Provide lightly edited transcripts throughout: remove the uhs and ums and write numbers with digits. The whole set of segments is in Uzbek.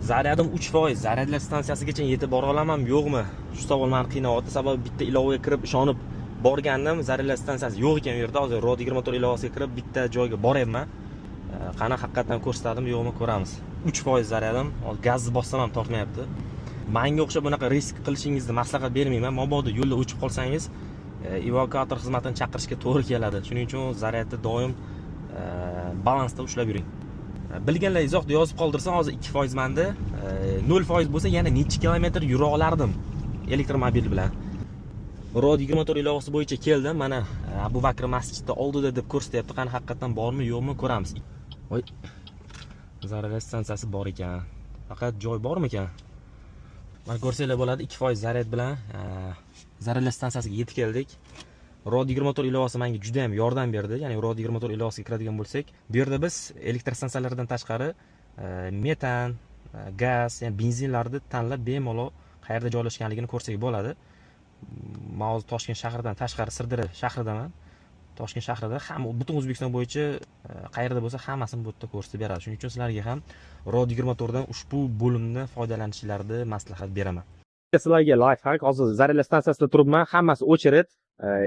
Zaryadim 3%. Zaryadlash stansiyasigacha yetib bora olamanmi, yo'qmi? Shu savol meni qiynayapti. Sababi bitta ilovaga kirib, ishonib borgandim, zaryadlash stansiyasi yo'q ekan u yerda. Hozir Rod 24 ilovasiga kirib, bitta joyga boryapman. Qani, haqiqatdan ko'rsatadimi, yo'qmi, ko'ramiz. 3% zaryadim. Hozir gazni bossam ham tortmayapti. Manga o'xshab bunaqa risk qilishingizni maslahat bermayman. Mabodo yo'lda o'chib qolsangiz, evakuator xizmatini chaqirishga to'g'ri keladi. Shuning uchun zaryadni doim balansda ushlab yuring. Bilganlar izohda yozib qoldirsin. Hozir 2% manda. 0% bo'lsa, yana necha kilometr yura olardim elektromobil bilan? Rod 24 ilovasi bo'yicha keldim. Mana, Abu Bakr masjidi oldida deb ko'rsatyapti. Qani, haqiqatdan bormi, yo'qmi, ko'ramiz. Voy, zaryadlash stansiyasi bor ekan, faqat joy bormikan? Mana, ko'rsanglar bo'ladi, 2% zaryad bilan zaryadlash stansiyasiga yetib keldik. Rod 24 ilovasi menga juda ham yordam berdi. Ya'ni Rod 24 ilovasiga kiradigan bo'lsak, bu yerda biz elektr stansiyalardan tashqari metan, gaz, ya'ni benzinlarni tanlab, bemalol qayerda joylashganligini ko'rsak bo'ladi. Man hozir Toshkent shahridan tashqari, Sirdaryo shahridaman. Toshkent shahrida hamma, butun O'zbekiston bo'yicha qayerda bo'lsa, hammasini bu yerda ko'rsatib beradi. Shuning uchun sizlarga ham Rod 24dan ushbu bo'limni foydalanishlarini maslahat beraman. Sizlarga лайфхак. Hozir zaryadlash stansiyasida turibman, hammasi очередь,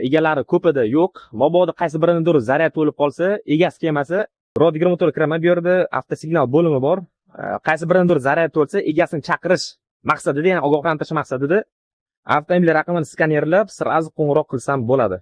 egalari ko'pida yo'q. Mabodo qaysi birinidir zaryad to'lib qolsa, egasi kelmasa, Rod 24 kiraman. Bu yerda avtosignal bo'limi bor. Qaysi birinidir zaryad to'lsa, egasini chaqirish maqsadida, ya'ni ogohlantirish maqsadida avtomobil raqamini skanerlab, сразу qo'ng'iroq qilsam bo'ladi.